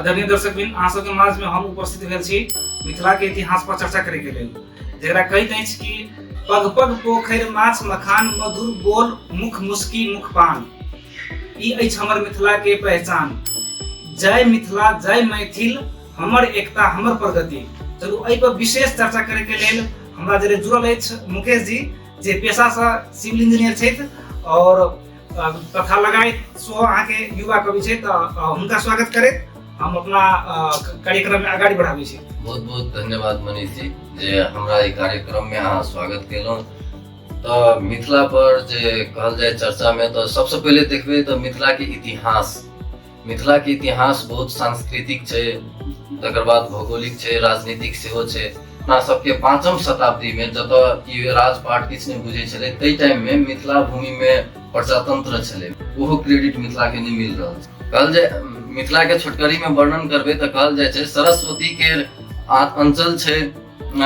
आदरणीय दर्शक बिन, अहाँ सबके माझ में हम उपस्थित भेल छी मिथिला के इतिहास पर चर्चा करे के लेल, जकरा कहैत अछि कि पग पग पोखरि माछ मखान, मधुर बोल मुख मुस्की मुख पान, ई अछि हमर मिथिला के पहचान। जय मिथिला, जय मैथिल, हमर एकता हमर प्रगति। चलू, एहि पर विशेष चर्चा करे के लेल हमरा जरे जुड़ल अछि मुकेश जी, जे पेशा से सिविल इंजीनियर छथि और कथा लगाइत सेहो अहाँके युवा कवि छथि। तऽ हुनका स्वागत करैत हम अपना कार्यक्रम में अगाडि बढ़ाबै छी। बहुत बहुत धन्यवाद मनीष जी, जे हमरा एहि कार्यक्रम में अहाँ स्वागत केलहुँ। तऽ मिथिला पर जे कहल जाय चर्चा में, तऽ सबसँ पहिले देखबै तऽ मिथिला के इतिहास, मिथिला के इतिहास बहुत सांस्कृतिक छै, तकर बाद भौगोलिक छै, राजनीतिक सेहो छै। अपना सबके 5म शताब्दी में जतऽ कि राजपाट किछु नहि बुझै छलै, ताहि टाइम में मिथिला भूमि में प्रजातंत्र छलै। ओहो क्रेडिट मिथिला के नहि मिल रहल छै। कहल जाय, मिथिला के छोटकरी में वर्णन करबै तऽ कहल जाइ छै, सरस्वती के अंचल छै,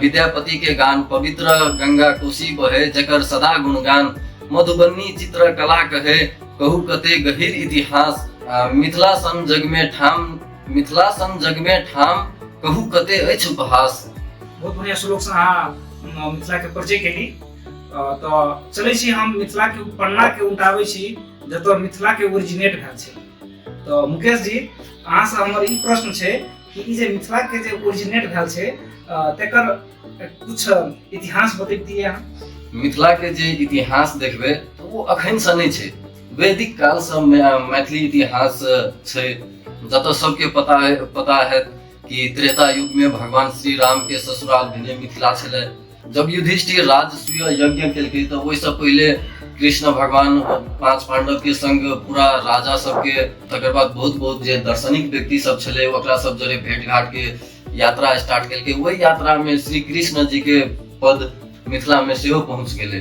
विद्यापति के गान, पवित्र गंगा कोसी बहे, जकर सदा गुणगान, मधुबनी चित्रकला कहे, कहू कते गहीर इतिहास, मिथिला सन जग में ठाम, मिथिला सन जग में ठाम, कहू कते अछि उपहास। बहुत बढ़िया श्लोक से अहाँ मिथिला के परिचय केली। तऽ चलै छी, हम मिथिला के पन्ना के उल्टाबै छी, जतऽ मिथिला के ओरिजिनेट भेल छै। तऽ मुकेश जी, अहाँ से हमर ई प्रश्न छै कि ई जे मिथिला के जे ओरिजिनेट भेल छै, तेकर कुछ इतिहास बतैतियै अहाँ। मिथिला के जे इतिहास देखबै तऽ ओ अखन से नहि छै, वैदिक काल से मैथिली इतिहास छै, जतऽ सबके पता है कि त्रेता युग में भगवान श्री राम के ससुराल भेलै मिथिला छलै। जब युधिष्ठिर राजसूय यज्ञ केलकै तऽ ओहिसँ पहिले कृष्ण भगवान 5 पांडव के संग पूरा राजा सबके, तकर बाद बहुत बहुत जे दार्शनिक व्यक्ति सब छलै, ओकरा सब जरे भेंट घाट के यात्रा स्टार्ट केलकै। ओहि यात्रा में श्री कृष्ण जी के पद मिथिला में सेहो पहुंच गेलै।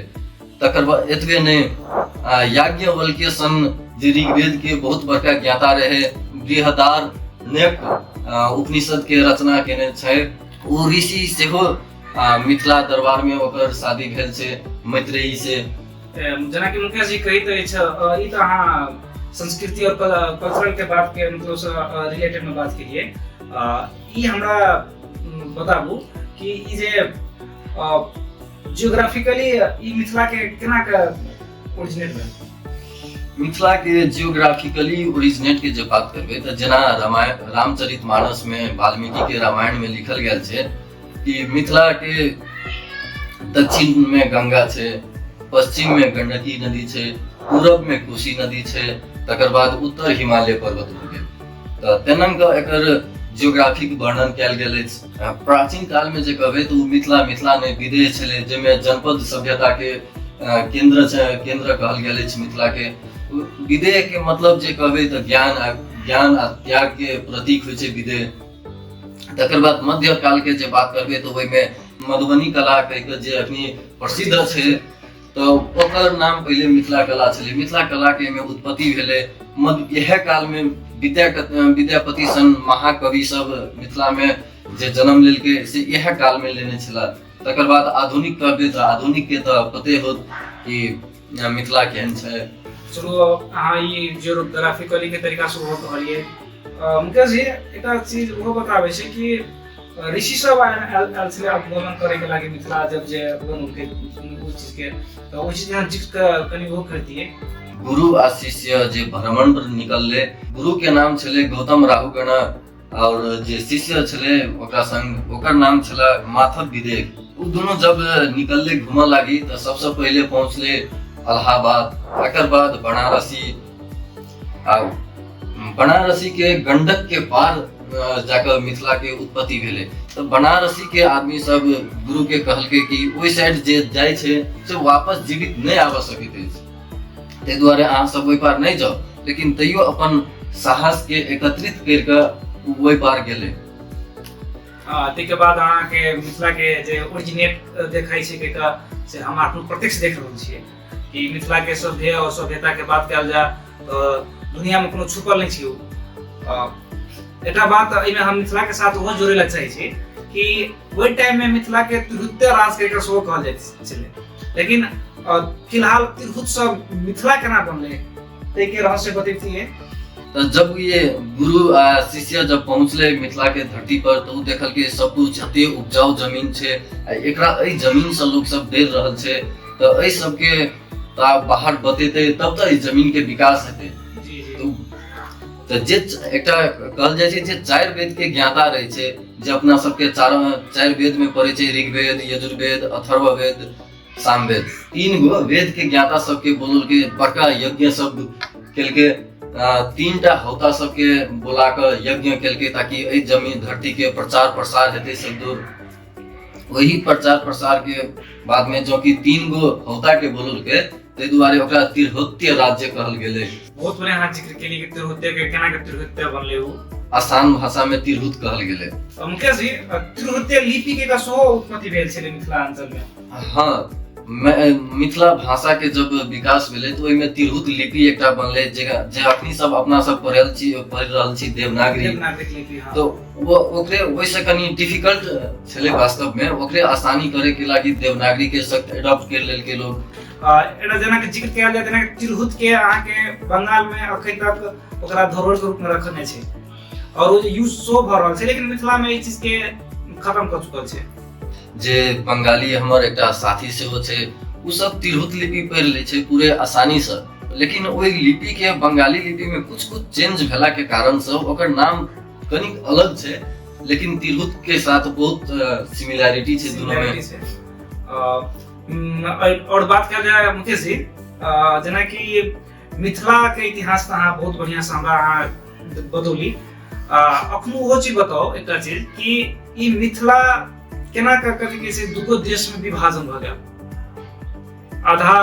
तकर बाद एतबे नहि, याज्ञवल्क्य सन जे ऋग्वेद के बहुत बड़का ज्ञाता रहे, बृहदार नेक उपनिषद के रचना केने छै, ओ ऋषि सेहो मिथिला दरबार में ओकर शादी भेल छै मैत्रेयी से। जेनाकि मुकेश जी कहैत अछि, ई तऽ अहाँ संस्कृति और कल्चरल के बात के मतलब से रिलेटेड में बात केलिए। ई हमरा बताबू कि ई जे जियोग्राफिकली ई मिथिला के केना के ओरिजिनेट भेल? मिथिला के जियोग्राफिकली ओरिजिनेट के जे बात करबै तऽ जेना रामायण, रामचरित मानस में वाल्मीकि के रामायण में लिखल गेल छै कि मिथिला के दक्षिण में गंगा छै, पश्चिम में गंडकी नदी छै, पूरब में कोसी नदी छै, तकर बाद उत्तर हिमालय पर्वत भऽ गेल। तऽ तेना कऽ एकर जियोग्राफिक वर्णन कयल गेल अछि। प्राचीन काल में जे कहबै तऽ ओ मिथिला मिथिला नहि, विदेह छलै, जाहिमे जनपद सभ्यता के केंद्र छै, केंद्र कहल गेल अछि मिथिला के। विदेह के मतलब जे कहबै तऽ ज्ञान आ त्याग के प्रतीक होइ छै विदेह। तकर बाद मध्यकाल के जे बात करबै तऽ ओहिमे मधुबनी कला कहि कऽ जे अखनी प्रसिद्ध छै, तऽ ओकर नाम पहिले मिथिला कला छलै। मिथिला कला के एहिमे उत्पत्ति भेलै। मध्य इएह काल मे विद्यापति सन महाकवि सब मिथिला मे जे जन्म लेलकै, से इएह काल मे लेने छलाह। तकर बाद आधुनिक कहबै तऽ आधुनिक के तऽ पते होत कि मिथिला केहन छै। चलू, अहाँ ई जियोग्राफिकली के तरीका से ओहो कहलियै। मुकेश जी, एकटा चीज ओहो बताबै छै कि ऋषि सब आयल आयल छलै आंदोलन करे के लागी मिथिला, जब जे उनके ओ चीज के, तऽ ओ चीज यहाँ जिक्र कनि ओहो करतियै। गुरु आ शिष्य जे भ्रमण पर निकलले, गुरु के नाम छलै गौतम राहुगण और जे शिष्य छलै ओकरा संग, ओकर नाम छलै माधव विदेह। ओ दुनू जब निकलले घूमऽ लागी तऽ सबसँ पहिले पहुँचले इलाहाबाद, तकर बाद बनारसी, आ बनारसी के गंडक के पार जाकर मिथिला के उत्पत्ति भेलै। तऽ बनारसी के आदमी सब गुरु के कहलकै कि ओहि साइड जे जाइ छै से वापस जीवित नहि आबि सकैत अछि, ताहि दुआरे अहाँ सब ओहि पार नहि जाउ। लेकिन तैयो अपन साहस के एकत्रित करि कऽ ओहि पार गेलै। ताहिके बाद अहाँके मिथिला के जे ओरिजिनेट देखै छै के से हम अपन प्रत्यक्ष देख रहल छियै कि मिथिला के सभ्य और सभ्यता के बात कयल जाय तऽ दुनिया में कोनो छुपल नहि छै ओ। एकटा बात एहिमे हम मिथिला के साथ ओहो जोड़े ला चाहै छी कि ओहि टाइम में मिथिला के तिरहुत्य राज के सेहो कहल जाइत छलै, लेकिन फिलहाल तिरहुत सब मिथिला केना बनलै, ताहिके रहस्य बतैतियै। तऽ जब ये गुरु आ शिष्य जब पहुँचलै मिथिला के धरती पर तऽ ओ देखलकै सब कुछ एते उपजाउ जमीन छै आ एकरा एहि जमीन से लोक सब डरि रहल छै, तऽ एहि सबके तऽ आब बाहर बतेतै तब तऽ एहि जमीन के विकास हेतै। जी जी। तऽ जे एकटा कहल जाइ छै जे चारि वेद के ज्ञाता रहै छै, जे अपना सबके चारि वेद में पढ़ै छै, ऋग्वेद, यजुर्वेद, अथर्ववेद, सामवेद, तीन गो वेद के ज्ञाता सबके बोललकै, बड़का यज्ञ सब केलकै, तीन टा हौता सबके बोला कऽ यज्ञ केलकै ताकि एहि जमीन धरती के प्रचार प्रसार हेतै सब दूर। वही प्रचार प्रसार के बाद में जो कि तीन गो हौता के बोललकै, ताहि दुआरे ओकरा तिरहुत्य राज्य कहल गेलै। बहुत बढ़िया अहाँ जिक्र केलियै कि तिरहुत्य के केना के तिरहुत्य बनलै, ओ आसान भाषा में तिरहुत कहल गेलै। मुकेश जी, तिरहुत्य लिपि के सेहो उत्पत्ति भेल छलै मिथिलांचल में? हाँ, मिथिला भाषा के जब विकास भेलै तऽ ओहिमे तिरहुत लिपि एकटा बनलै, जे जे अखनी सब अपना सब पढ़ल छी, पढ़ि रहल छी देवनागरी। देवनागरी लिपि, हाँ। तऽ ओ ओकरे ओहिसँ कनि डिफिकल्ट छलै वास्तवमे, ओकरे आसानी करे के लागी देवनागरी के सख्त एडॉप्ट कर लेलकै लोग। एकटा जेनाकि जिक्र कयल जाय, जेनाकि तिरहुत के अहाँके बंगाल में अखन तक ओकरा धरोहर के रूप में रखने छै और ओ जे यूज सेहो भऽ रहल छै, लेकिन मिथिला में ई चीज के खत्म कऽ चुकल छै। जे बंगाली हमर एकटा साथी सेहो छै, ओ सब तिरहुत लिपि पढ़ि लै छै पूरे आसानीसँ, लेकिन ओहि लिपि के बंगाली लिपि में कुछ कुछ चेंज भेला के कारणसँ ओकर नाम कनिक अलग छै, लेकिन तिरहुत के साथ बहुत सिमिलैरिटी छै दुनू में। सिमिलैरिटी छै। और बात कयल जाय मुकेश जी, जेनाकि मिथिला के इतिहास तऽ अहाँ बहुत बढ़िया से हमरा अहाँ बतौली, अखनो ओहो चीज बताउ एकटा चीज कि ई मिथिला केना कऽ कथी कहै छै दूगो देश में विभाजन भऽ गेल, आधा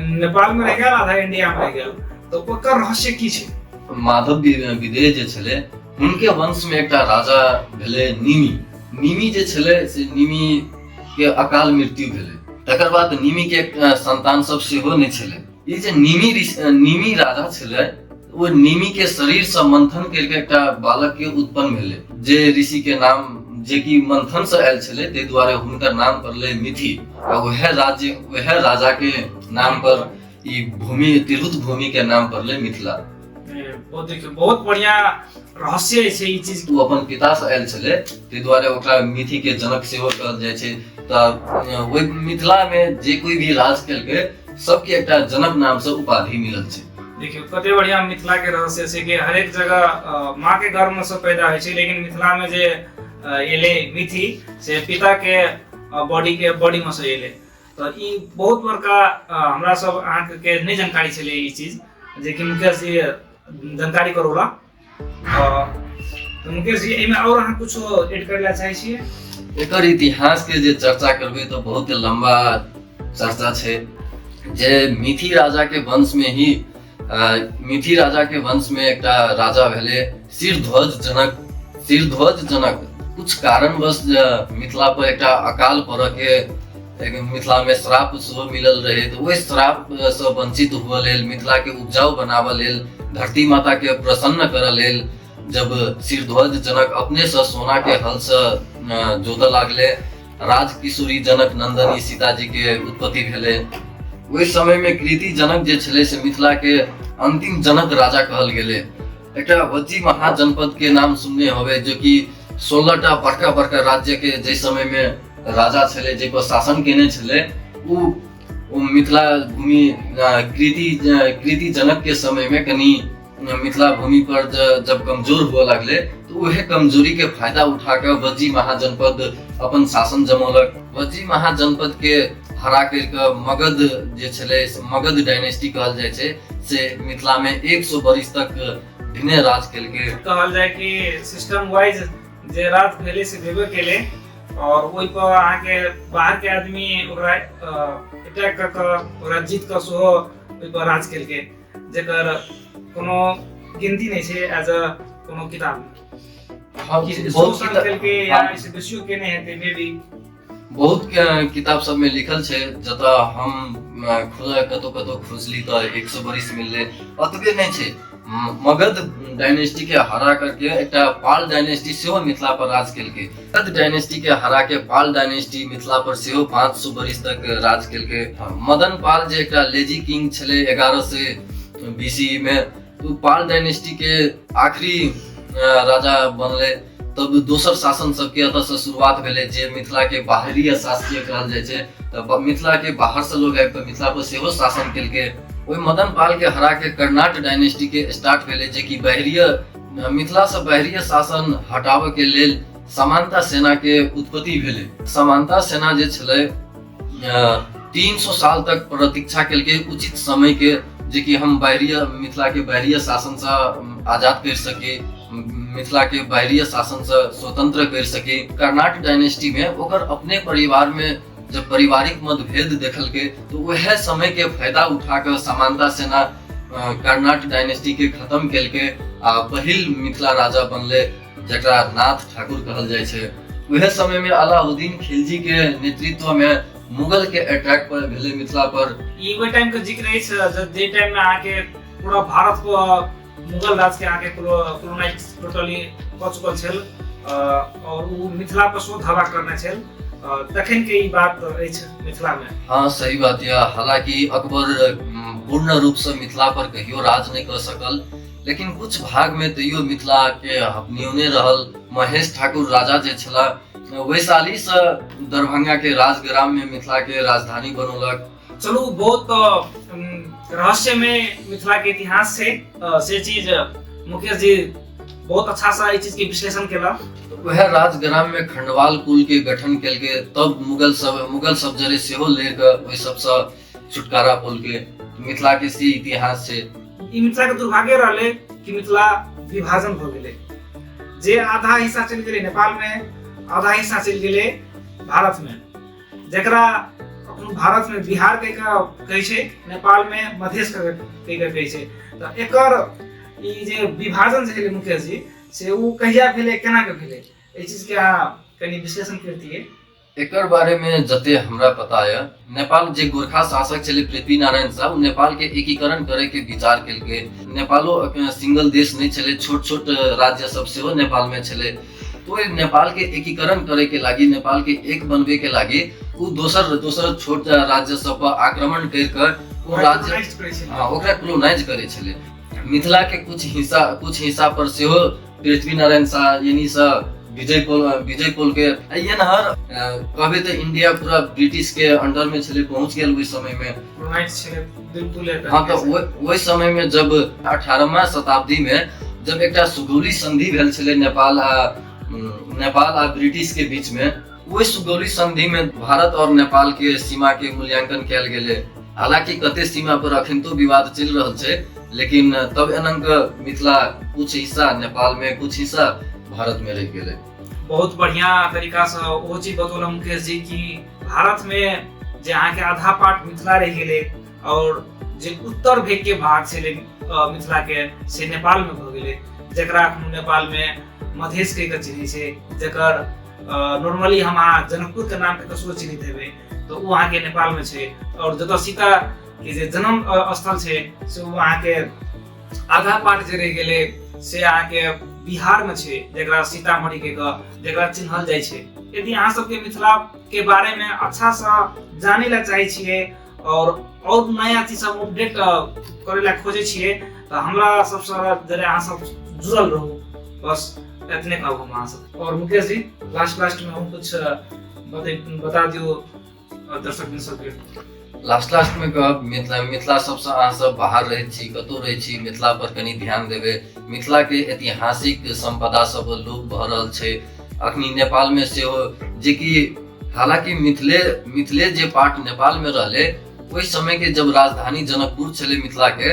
नेपाल में रहि गेल, आधा इंडिया में रहि गेल, तऽ ओकर रहस्य की छै? माधव विदेह जे छलै, हुनके वंश में एकटा राजा भेलै निमि। निमि जे छलै से निमि के अकाल मृत्यु भेलै। तकर बाद निमि के संतान सब सेहो नहि छलै। ई जे निमि राजा छलै, ओ निमि के शरीर से मंथन करिके एकटा बालक के उत्पन्न भेलै, जे ऋषि के नाम जे कि मंथन से आयल छलै, ताहि दुआरे हुनकर नाम पड़लै मिथि, आ वएह राज्य वएह राजा के नाम पर ई भूमि तिरहुत भूमि के नाम पड़लै मिथिला। बहुत देखियौ, बहुत बढ़िया रहस्य छै ई चीज। ओ अपन पिता से आयल छलै, ताहि दुआरे ओकरा मिथि के जनक सेहो कहल जाइ छै। तऽ ओहि मिथिला में जे कोई भी राज केलकै, सबके एकटा जनक नाम से उपाधि मिलल छै। देखियौ कते बढ़िया मिथिला के रहस्य छै कि हरेक जगह माँ के गर्भ में सब पैदा होइ छै, लेकिन मिथिला में जे एलै मिथि से पिता के बॉडी के बॉडी में से एलै। तऽ ई बहुत बड़का हमरा सब अहाँके के नहि जानकारी छलै ई चीज, जेकि मुकेश जी जानकारी करौला। तऽ मुकेश जी, एहिमे आओर अहाँ कुछो एड करै लए चाहै छियै? एकर इतिहास के जे चर्चा करबै तऽ बहुत लंबा चर्चा छै। जे मिथि राजा के वंश में ही मिथि राजा के वंश में एकटा राजा भेलै सिरध्वज जनक। सिरध्वज जनक कुछ कारणवश मिथिला पर एकटा अकाल पड़ऽ के एक मिथिला में श्राप सेहो मिलल रहे, तऽ ओहि श्राप से वंचित हुअ लेल, मिथिला के उपजाऊ बनाबऽ लेल, धरती माता के प्रसन्न करऽ लेल जब सिरध्वज जनक अपने से सोना के हल से जोतऽ लागले, राजकिशोरी जनक नंदनी सीताजी के उत्पत्ति भेलै। ओहि समय में कृति जनक जे छलै से मिथिला के अंतिम जनक राजा कहल गेलै। एकटा वज्जी महाजनपद के नाम सुनने होबै, जो कि 16टा बड़का बड़का राज्य के जाहि समय में राजा छलै, जाहि पर शासन केने छलै, ओ मिथिला भूमि कृति जनक के समय में कनि मिथिला भूमि पर जब कमजोर हुअ लागलै तऽ उहे कमजोरी के फायदा उठा कऽ वज्जी महाजनपद अपन शासन जमौलक। वज्जी महाजनपद के हरा करि कऽ मगध जे छलै, मगध डायनेस्टी कहल जाइ छै, से मिथिला में 100 बरिस तक भिने राज केलकै। कहल जाय कि सिस्टम वाइज जे राज भेलै से भेबे केलै, और ओहि पर अहाँके बाहर के आदमी ओकरा अटैक कऽ कऽ ओकरा जीत कऽ सेहो ओहि पर राज केलकै, जेकर कोनो गिनती नहि छै एज अ कोनो किताब में। कि सौ बहुत साल केलकै या एहिसँ बेसियो केने हेतै मे बी। बहुत किताब सब में लिखल छै, जतऽ हम खुद कतौ कतौ खोजली तऽ 100 बरिस मिललै। ओतबे नहि छै, मगध डायनेस्टी के हरा करके एकटा पाल डायनेस्टी सेहो मिथिला पर राज केलकै। मगध डायनेस्टी के हरा के पाल डायनेस्टी मिथिला पर सेहो 500 बरिस तक राज केलकै। मदन पाल जे एकटा लेजी किंग छलै 1100 बीसी में, ओ पाल डायनेस्टी के आखिरी राजा बनलै। तब दोसर शासन सबके एतऽ से शुरुआत भेलै, जे मिथिला के बाहरी शासकीय कहल जाइ छै। तऽ मिथिला के बाहर से लोग आबि कऽ मिथिला पर सेहो शासन केलकै। ओहि मदन पाल के हरा के कर्नाट डायनेस्टी के स्टार्ट भेलै, जेकि बाहरीय मिथिला से बाहरीय शासन हटाबऽ के लेल समानता सेना के उत्पत्ति भेलै। समानता सेना जे छलै 300 साल तक प्रतीक्षा केलकै उचित समय के, जेकि हम बाहरीय मिथिला के बाहरीय शासन से आजाद कर सकी, मिथिला के बाहरीय शासन से स्वतंत्र कर सकी। कर्नाट डायनेस्टी में ओकर अपने परिवार में जब पारिवारिक मतभेद देखलकै तो वह समय के फायदा उठा के समानता सेना कर्नाट डायनेस्टी के खत्म केलकै आ पहिल मिथिला राजा बनले, जकरा नाथ ठाकुर कहल जाइ छै। वह समय में अलाउद्दीन खिलजी के नेतृत्व में मुगल के अटैक पर भेलै मिथिला पर। ई ओहि टाइम के जिक्र अछि जे टाइम में अहाँके पूरा भारत को मुगल राज के अहाँके कोलोनाइज टोटली कऽ चुकल छल और ओ मिथिला पर सेहो धावा करने छल, तखन के ई बात अछि मिथिला में। हाँ, सही बात यऽ। हालांकि अकबर पूर्ण रूप से मिथिला पर कहियो राज नहीं कर सकल, लेकिन कुछ भाग में तैयो मिथिला के अपनियोने रहल। महेश ठाकुर राजा जे छला वैशाली से दरभंगा के राजग्राम में मिथिला के राजधानी बनौलक। चलू, बहुत रहस्य में मिथिला के इतिहास से चीज मुकेश जी बहुत अच्छा सा ई चीज के विश्लेषण केला। वह राजग्राम में खंडवाल कुल के गठन केलके, तब मुगल सब जरे सेहो लेके ओहि सबसे छुटकारा पौलके। मिथिला के से इतिहास छै। ई मिथिला के दुर्भाग्य रहले कि मिथिला विभाजन भ गेलै, जे आधा हिस्सा चलि गेलै नेपाल में, आधा हिस्सा चलि गेलै भारत में, जकरा अखन भारत में बिहार कहि कऽ कहै छै, नेपाल में मधेश कहि कऽ कहै छै। तऽ एकर ई जे विभाजन जे भेलै मुकेश जी, से ओ कहिया भेलै, केना के भेलै, एहि चीज के अहाँ कनि विश्लेषण करतियै। एकर बारे में जते हमरा पता है, नेपाल जे गोरखा शासक छलै पृथ्वी नारायण शाह, ओ नेपाल के एकीकरण करे के विचार केलकै। नेपालो सिंगल देश नहीं छलै, छोट छोट राज्य सब सेहो नेपाल में छलै। तो ओहि नेपाल के एकीकरण करे के लागी, नेपाल के एक बनबे के लागी ओ दोसर दोसर छोट राज्य सब पर आक्रमण कर के ओ राज्य, हाँ, ओकरा क्लोनाइज करे छलै। मिथिला के कुछ हिस्सा पर सेहो पृथ्वी नारायण शाह यानी सँ विजय पोल के एनहर कहबे तऽ इंडिया पूरा ब्रिटिश के अंडर में छलै, पहुंच गेल ओहि समय में। हाँ, तऽ ओहि समय में जब 18वां शताब्दी में जब एकटा सुगौली संधि भेल छलै नेपाल आ ब्रिटिश के बीच में, ओहि सुगौली संधि में भारत और नेपाल के सीमा के मूल्यांकन कयल गेलै। हालांकि कते सीमा पर अखन तो विवाद चलि रहल छै, लेकिन तब एनंग मिथिला कुछ हिस्सा नेपाल में, कुछ हिस्सा भारत में रह गेलै। बहुत बढ़िया तरीका से ओ चीज बतौलक मुकेश जी कि भारत में जे अहाँ के आधा पार्ट मिथिला रह गेलै और जे उत्तर भेग के भाग छलै मिथिला के से नेपाल में भऽ गेलै, जकरा अखन नेपाल में मधेश कहि कऽ चिन्है छै, जकर नॉर्मली हम अहाँ जनकपुर के नाम के कसरो चिन्हित हेबै तऽ ओ अहाँके नेपाल में छै, और जतऽ सीता के जे जन्म स्थल छै से ओ अहाँके आधा पार्ट जे रहि गेलै से अहाँके बिहार में छै, जकरा सीतामढ़ी के जकरा चिन्हल जाइ छै। यदि अहाँ सबके मिथिला के बारे में अच्छा से जाने ला चाहै छियै और नया चीज सब अपडेट करे ला खोजै छियै तऽ हमरा सबसँ जरे अहाँ सब जुड़ल रहू, बस एतने कहब हम अहाँ सब। और मुकेश जी लास्ट लास्ट में हम कुछ बता दियौ दर्शक सबके। लास्ट लास्ट में कहब मिथिला सबसँ अहाँ सब बाहर रहै छी, कतौ रहै छी, मिथिला पर कनि ध्यान देबै। मिथिला के ऐतिहासिक संपदा सब लोप भऽ रहल छै अखनी नेपाल में सेहो, जेकि हालांकि मिथिले जे पार्ट नेपाल में रहलै ओहि समय के जब राजधानी जनकपुर छलै मिथिला के,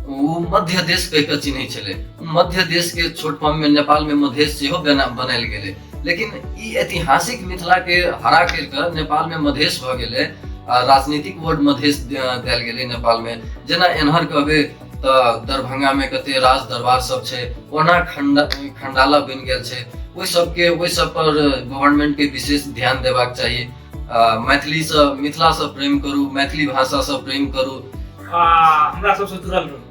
ओ मध्य देश कहि कऽ चिन्है छलै। मध्य देश के छोट फॉर्म में नेपाल में मधेश सेहो बनायल गेलै, लेकिन ई ऐतिहासिक मिथिला के हरा करि कऽ नेपाल में मधेश भऽ गेलै आ राजनीतिक वर्ड मधेश देल गेलै नेपाल में। जेना एन्हर कहबै तऽ दरभंगा में कते राज दरबार सब छै, ओना खंडाला बनि गेल छै। ओहि सब पर गवर्नमेंट के विशेष ध्यान देबाक चाही। मैथिली सँ, मिथिला सँ प्रेम करू, मैथिली भाषा सँ प्रेम करू, हमरा सबसँ जुड़ल रहू।